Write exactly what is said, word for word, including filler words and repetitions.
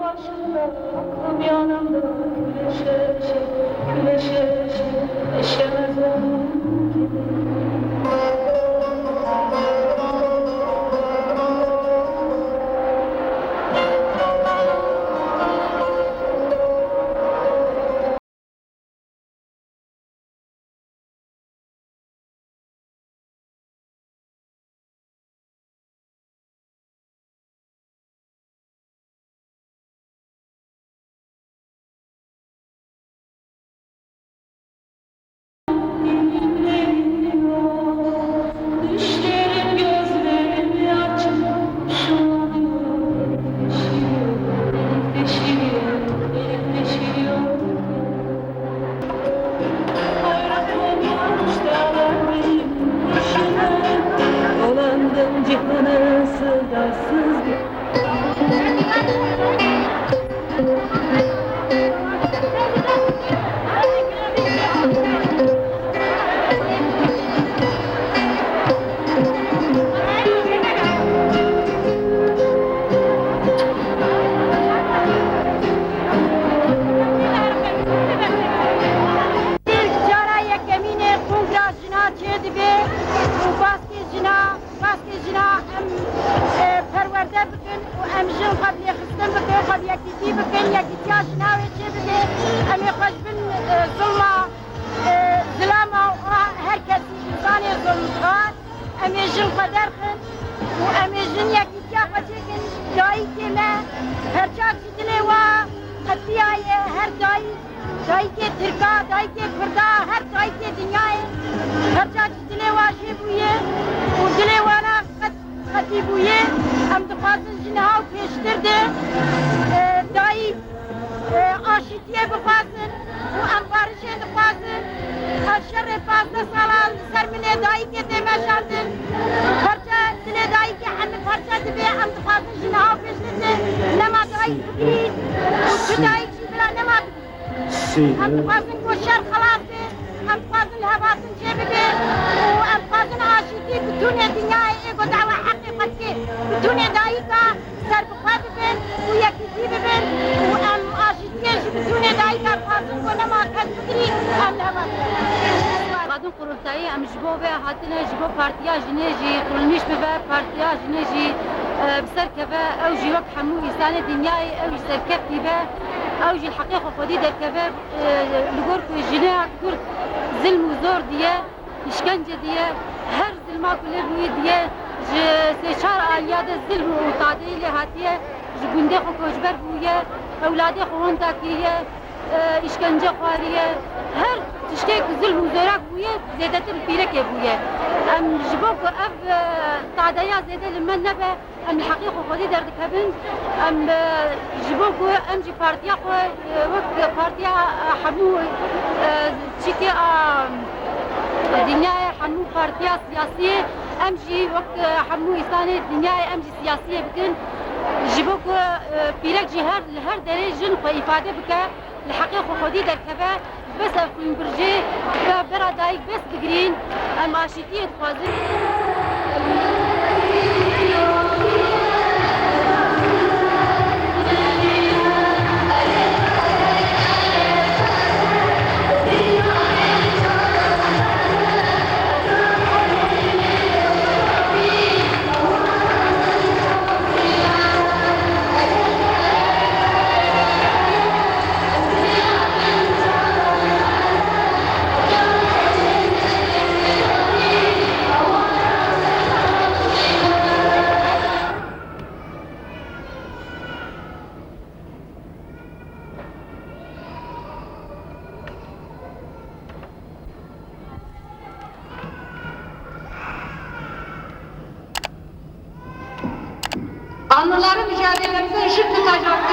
Aklım yanımda, güneşe çek, güneşe çek, eşemez oldum gibi. Dolandım cihanı sırdarsız. Cara yekemîn e kongra jina çêdibe û baskê jina, baskê jina em, e, perwerde bikin û em jin xwe bi lêxistin bikin, xwe bi yekîtî bikin, yekîtiya jina wê çêbibe. Em ê xwe ji bin, e, zilma, e, zilama û a her kesî însanê zilmdixwar, em ê jin xwe derxin û em ê jin yekîtiya xwe çêkin. Dayikê me perçak ji dilê wa qetiyaye, her dayik, dayikê Tirka, dayikê Kurda, her dayikê dinyayê perçak ji dilê wa jê bûye û dilê wana qet, qetî bûye. Em dixwazin ji niha û pêştir de, e, dayik, e, aşîtiyê bixwazin û em barişê dixwazin. Ev şerê pazdeh sala li ser milê dayikê tê meşandin. Parçe dilê dayikê hemî parçe dibe. Em dixwazin ji niha û pêştir de nema dayik bigirî û tu dayik jî bila nema bigirî. Em dixwazin ku şer xelas be, em dixwazin lihevhatin çêbibe û em dixwazin aşîtî bi tûnê dinyayê ê ku dawa heqê xwe dike, bi tûnê dayika ser bi xwe bibin û yekîtî bibin û em aşîtiyê ji bi tûnê dayika dixwazin ku nema kes bigirî, em lihevhatin. Qurultayî em ji bo vê hatine, ji bo partiya jinê jî qurulmîş bibe, partiya jinê jî, e, bi ser keve, ew jî wek hemû însanê dinyayê, ew jî serkeftî be, ew jî li heqê xwe xwedî derkeve, e, li gor ku jineya Kurd zilm û zor diye, îşkence diye, her zilma ku lê bûyî diye, ji sê çar aliya de zilm û tadeyî lê hatiye, ji gundê xwe koçber bûye, ewladê xwe wenda kiriye, e, îşkence xwariye, her tiştê ku zilm û zorak bûye, zêdetir li pîrekê bûye. Em ji bo ku ev, e, tadeya zêde li me nebe, em li heqê xwe xwedî derdikevin. Em, e, ji bo ku em jî partiya xwe, e, wek partiya, e, hemû, e, çikê a dinyayê, hemû partiya siyasiyê, em jî wek, e, hemû însanê dinyayê em jî siyasiyê bikin. Ji bo ku, e, pîrek jî her, li her derê jin xwe îfade bike, li heqê xwe xwedî derkeve, bes ev xwînbirjê, bera dayik bes bigirîn, em aşîtiyê dixwazin. Anıları mücadelemizin ışık tutacak